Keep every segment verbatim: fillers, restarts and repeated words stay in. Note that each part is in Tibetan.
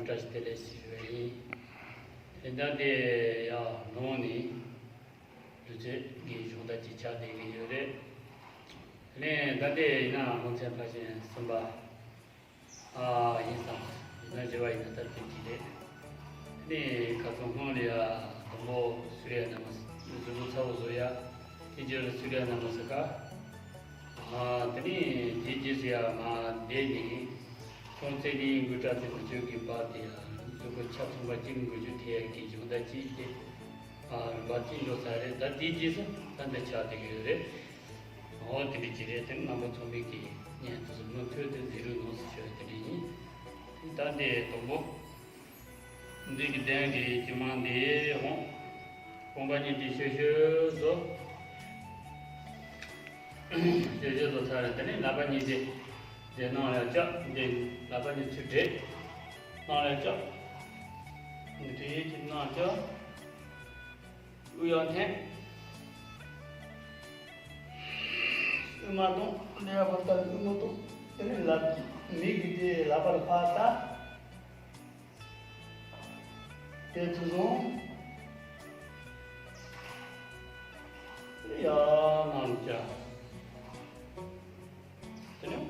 བཀྲ་ཤིས་བདེ་ལེགས་ཞུ་བ་ཡིན། དེ་ལྟར་དེ་ཡང་ལོང་ནི་ལུས་རྩལ་གྱི་སྦྱོང་བརྡར་ཅིག་ཆགས་བསྡད་ཀྱི་ཡོད་རེད། དེ་ནས་ད་ལྟའི་ཡིན་ན་ལོ་ཚད་ཕལ་ཆེར་གསུམ་པ་ཨ་ཡིན་ཙང་ཡིན་ན་བཞི་པ་ཡིན་ན་ད་དེ་གཅིག་རེད། དེ་ནས་ཁ་སང་སྔོན་ལ་ཡ་དང་པོ་སུ་རི་ཡ་ན་མ་གཟུགས་པོ་ཚ་བོ་བཟོ་ཡ་དེ་རྗེས་ལ་སུ་རི་ཡ་ན་མ་ས་ཀ་ཨ་དེ་ནས་དེ་རྗེས་སུ་ཡ་མ་བསྡད་ནས་ཁོང་ཚེ་རིང་དངུལ་གྲགས་ཚེ་མི་ཆོས་ཀྱི་པར་དེ་ཡ་གཟུགས་པོ་ཆ་ཚང་པ་གཅིག་འགུལ་རྒྱུ་དེ་ཡ་གི་སྦྱོང་བརྡར་གཅིག་དེ་ཨ་རིམ་པ་གཅིག་འགྲོ་ཚར་རེད། ད་དེ་རྗེས་སུ་ད་འདི་ཆགས་བསྡད་ཀྱི་ཡོད་རེད། འོ་དེ་འདྲ་ཅིག་རེད། དེ་ནི་རྣམ་པ་ཚང་མས་ཀྱི་བརྙན་ཐུང་སུ་མུ་མཐུད་དུ་མཛད་རོགས་གནང་ཟེར་ཞུ་བ་དེ་འདྲ་ཡིན། ད་འདི་དང་པོ་འདི་གི་གདན་གྱི་དཀྱིལ་མ་འདི་འོང་། རྐང་པ་གཉིས་དེ་ཤོད་ཤོད་བཟོ། ཤོད་ཤོད་བཟོ་ཚར་རེད། དེ་ནས་ལག་པ་གཉིས་དེ་འདི་ནང་ལ་བཅག་འདི་ལག་པ་གཉིས་ཚུར་སྦྲེལ། ནང་ལ་བཅག་འདི་གི་ནང་བཅག་དབུགས་ཡར་འཐེན། དབུས་མ་གཏོང་། ལས་ཡག་པོ་ལྟར་དབུས་མ་གཏོང་། དེ་ནས་ལག་མིག་གིས་དེ་ལག་པར་ཕར་ལྟ། དེ་ཚུར་སོང་། ཡར་ནང་བཅག་དེ་ནས་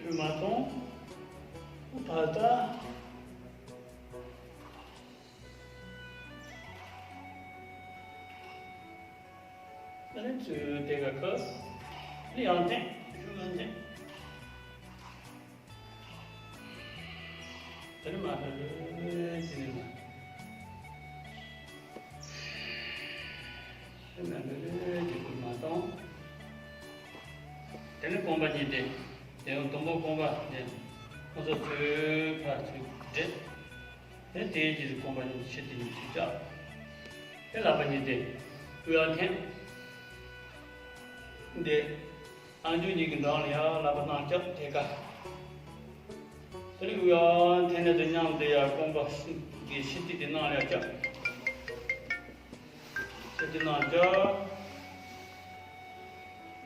དབུས་མ་གཏོང་། ཕར་ལྟ། ཨ་ནི་ཚུར་དེ་ག་ཁ། ཨ་ནི་ཡར་འཐེན། ཤུགས་ཡར་འཐེན། དེ་ནི་མ་ཧྲ་ལེ་ཅི་ནི་མ། དེ་ནི་ཧྲ་ལེ་ཅི་ནི་མ་བཏང་། དེ་ནི་རྐང་པ་གཉིས་དེ། དེ་ཡང་དང་པོ་རྐང་པ་དེ། ཁོ་ཚོ་ཚུར་ཕར་ཚུར་སྦྲེལ། དེ་དེའི་རྗེས་སུ་རྐང་པ་གཉིས་ཕྱི་དེ་གཉིས་ཚུར་བཅག་དེ་ལག་པ་གཉིས་དེ་དབུས་ཡར་འཐེན། འདི་ཨ་མཆོག་གཉིས་ཀྱི་འགྲམ་ལ་ཡར་ལག་པ་ནང་བཅག་དེ་ཀ་དེ་ནས་དབུས་ཡར་འཐེན་ནས་དེ་མཉམ་དུ་ཡར་རྐང་པ་གི་ཕྱི་དེ་དེ་ནང་ལ་ཡར་བཅག་ཕྱི་དེ་ནང་བཅག་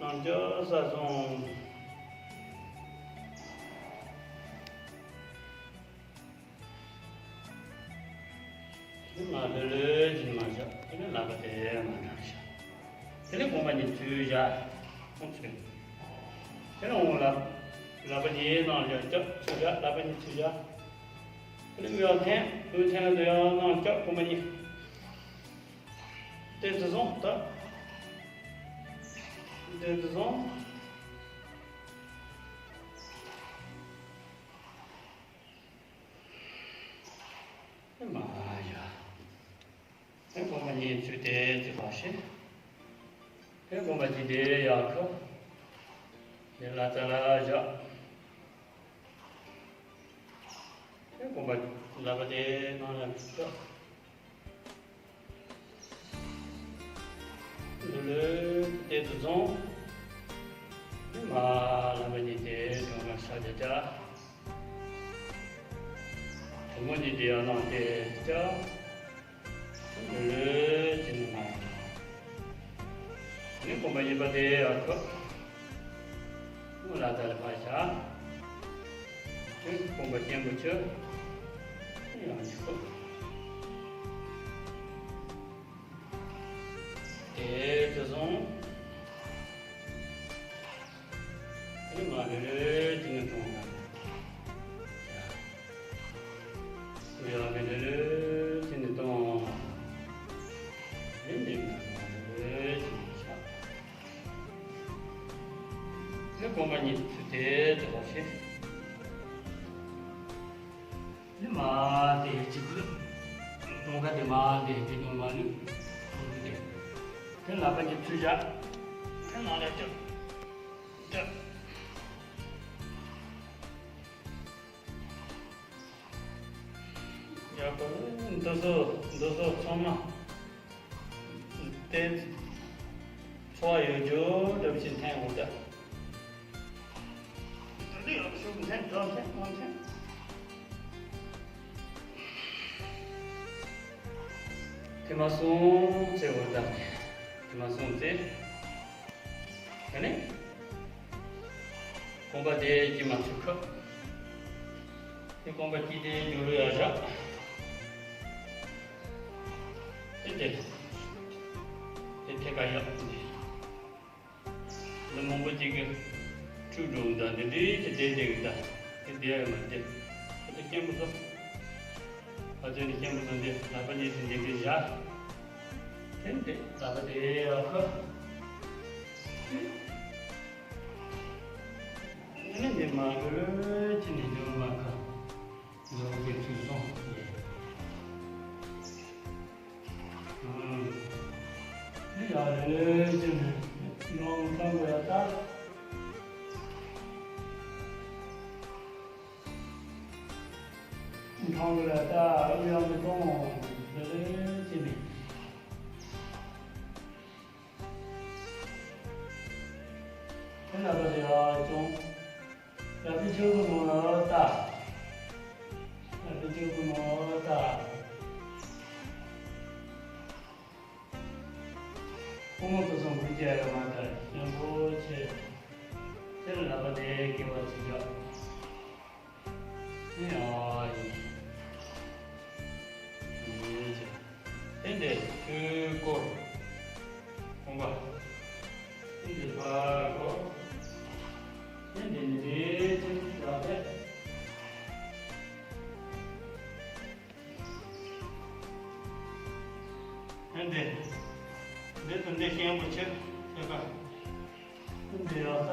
ནང་བཅག་ས་སོང་། དེ་མ་ལྷོད་ལྷོད་ཀྱིས་མ་བཞག་དེ་ནས་ལག་པ་དེ་མ་བསྒྲང་བཞག་དེ་ནས་རྐང་པ་གཉིས་ཚུར་བཞག་ཁོང་ཚུར། དེ་ནས་འོང་ལག་ལག་པ་གཉིས་ནང་བཞག་ཚུར་བཞག་ལག་པ་གཉིས་ཚུར་བཞག་དེ་ནས་ཡར་འཐེན་དབུས་འཐེན་ལ་དེ་ཡང་ནང་བཅག་རྐང་པ་གཉིས། དེ་ཚུར་སོང་ད། དེ་ཚུར་སོང་། ཨེ་མ་ཡ། ཨེ་རྐང་པ་གཉིས་ཚུར་དེ་ཚུར་ཕར་ཕྱིན། ཨེ་རྐང་པ་གཅིག་དེ་ཡར་ཁུར། དེ་ལ་རྩ་ལ་བཞག་ཨེ་རྐང་པ་ལག་པ་དེ་ནང་ལ་བཅུག་འདི་ལོས་དེ་ཚུར་སོང་། མ་ལག་པ་གཉིས་དེ་གྲོང་ཁར་ཤར་བྱ་བྱ། དུང་མོ་གཉིས་དེ་ཡར་ནང་དེ་བྱ། འདི་ལོས་ཅི་ནི་མ་ཡོང་། ནི་རྐང་པ་གཉིས་པ་དེ་ཡར་ཁུར། མོ་ལ་ད་ལ་ཕར་བཞག་དེ་རྐང་པ་གཅེན་པོ་ཆུ། ཡང་ཆུ་ཁུར། དེ་ཚོ་སོང་། དེ་མ་རེ་རེ་ཅི་ནས་གཏོང་། ཡ་རེ་རེ་རེ་ཅི་ནས་གཏོང་། དེ་འདི་མ་རེ་རེ་ཅི་ནས་བཞག་དེ་རྐང་པ་གཉིས་ཚུར་དེ་ཚོ་བ་ཤེས། དེ་མ་དེ་གཅིག་ལ། གཏོང་ཁ་དེ་མ་དེ་དེ་ནང་མ་ལུས། དེ། དེ་ལག་པ་གཉིས་ཚུར་བཞག་དེ་ནང་ལ་བཅུག་བཅུག་ཡག་པོ། འདི་ཚོ་འདི་ཚོ་ཚང་མ། དེ། འཚོ་བ་ཡོད་རྒྱུ་འདྲ་བ་ཞིག་འཐེན་འོང་ད། འདི་ཡག་ཤོས་འཐེན་འགྲོ་འཐེན་མ་འཐེན། དེ་མ་སོང་ཚེ་འོ་ད། དེ་མ་སོང་ཚེ། དེ་ནས། རྐང་པ་དེ་གྱིས་མ་ཚུར་ཁུར། དེ་རྐང་པ་གཅིག་དེ་རྒྱབ་ལོགས་ཡར་བཞག་དེ་འདྲས། དེ་ཐད་ཀར་བཞག་འདི་མང་པོ་ཅིག་གིས་འཁྲུག་འགྲོ་གི་འདུག་འདི་འདྲས་ཀྱི་བསྡད་བསྡད་གི་འདུག་དེ་བསྡད་ཡོད་མ་རེད། དེ་སྐྱེན་པོ་ཚོ། ཨ་ཙི་ནི་སྐྱེན་པོ་ཚོ་འདི་ལག་པ་གཉིས་སུ་འདི་འདྲས་བཞག་དེ་འདྲས་ལག་པ་དེ་ཡར་ཁུར། ཨ་ནི་འདི་མར་ཁུར་ཅི་ནི་འདི་མར་ཁུར། འདི་ཡར་ལས་ཅི་ནི་ནང་ལྟ་དགོས་ཡ་ལྟ། ཁྲང་གི་ལ་ད་ཨུ་ཡང་མི་གཏོང་། དེ་ལས་ཅི་མེད། དེ་ལ་ད་ཡ་ཅུང་། ཡ་དེ་ཆོས་གོ་ནོ་ལ་ད། ཡ་དེ་ཆོས་གོ་ནོ་ལ་ད། ཁོ་མོ་དུ་སོང་ཁུར་རྒྱག་ཡོད་མ་ད་ཞན་པོ་ཆེ། དེ་ལ་ལ་ད་དེ་སྐྱེ་བ་ཅི་བྱ། ཨེ་ཨ་ཡིན། ཡིན་ཅེ། དེ་འདྲས་ཆོས་སྐོར། ཁོང་པ། དེ་འདྲས་ཕར་སྐོར། དེ་འདྲས་ནི་རེད་ཅེ་ལ་དེ། དེ་འདྲས། འདི་དུ་འདི་ཤན་པོ་ཆེ་ཐེ་ཀ་དེ་འདྲས་ཡག་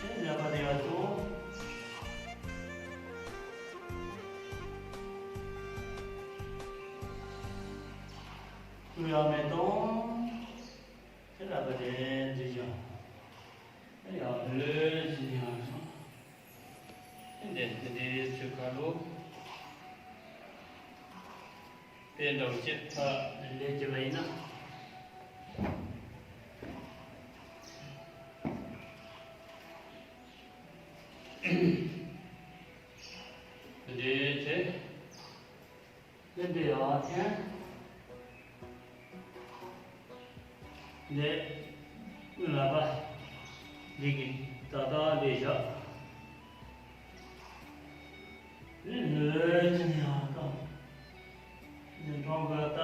ས། ཡ་པ་དེ་ཡ་ཅོ། ཀུ་ཡ་མེ་ཏོང་། ཁྱེད་ལ་པ་དེ་འདི་ཡང་། ཡང་ལོས་ཤི་ཡང་སོང་། འདི་འདི་འདི་ཚུ་ཁ་ལོ། དེ་འདྲ་བོ་ཅིག་ལས་ཀྱི་བ་ཡིན་ན། འདི་ཚེ། འདི་འདི་ཡང་ཅན། འདི། ལ་པ། འདི་གི་ད་ལྟ་འདི་བཞག་འདི་ལོས་ཅན་ཡང་དང་། འདི་གྲོང་གི་ད།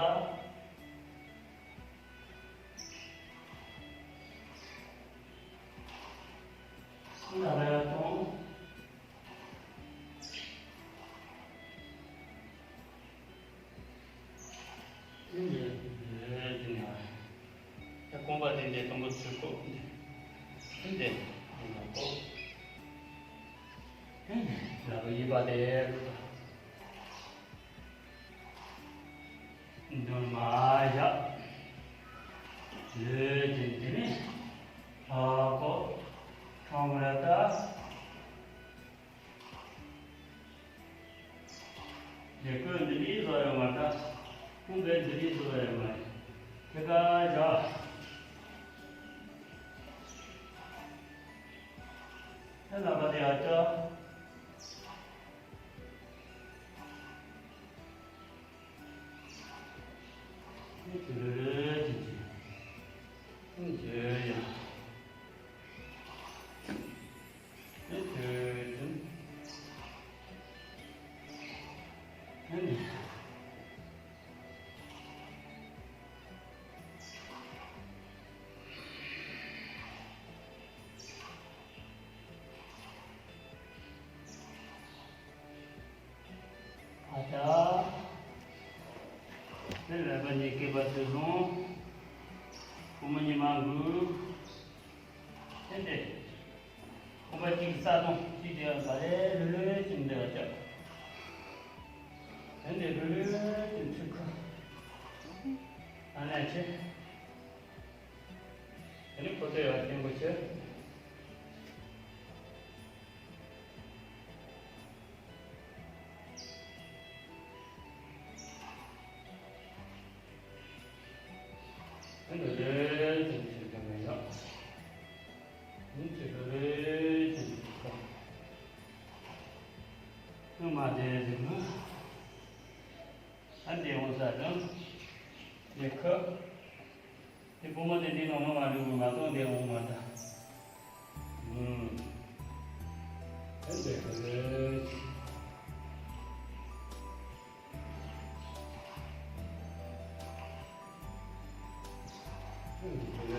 ལ་པ་ཡང་གཏོང་། ད་རྐང་པ་དེ་འདྲའི་དང་པོ་ཚུར་བཀོག་འདི་འདྲ་བཀོག་ལག་པ་གཡས་པ་དེ། འདུན་མ་བཞག་ལུས་ཀྱི་འདི་ནི་ཧ་གོ་ཁྲོམ་ར་ད། ལས་བཀོད་འདི་ནི་བཟོ་ཡོད་མ་ད། ཁུངས་དཔེ་འདི་ནི་བཟོ་ཡོད་མ་རེད། དེ་ག་བཞག་ད་ལ་པ་དེ་ཨ་ཅག་ཨ་ཅག་དེ་ལས་པ་ཉིད་སྐྱེས་པ་དེ་བཟུང་། ཁོ་མོ་ཉི་མ་འགུལ། དེ་འདྲས། ཁོ་པ་གཅིག་ས་དང་གཅིག་དེ་ག་རེ་ལུ་ལུ་ཅིག་འདི་ལ་བཅག་དེ་འདྲས་ལུ་ལུ་ཅིག་ཚུར་ཁུར། ཨ་ནེ་ཆེ། དེ་ནི་ཁོ་ཚོ་ཡང་སྐྱེན་པོ་ཆེ། ཨ་ནི་ལས་ཀྱི་ཆེད་དུ་མི་ཡོང་། ཨ་ནི་ཆེད་དུ་ལས་ཀྱི་ཆེད་དུ་ཁོ་མ་བསྡད་ཟིན་ན། ཨ་འདི་འོང་ས་དང་། འདི་ཁ། ཕོ་མོ་དེ་འདྲའི་ནང་མ་མ་འགྲོ་དགོས། ང་ཚོ་འདི་འོང་མ་ད། ཨུམ། ཨེ་འདྲ་ག་རེ། ཨེ་འདྲ་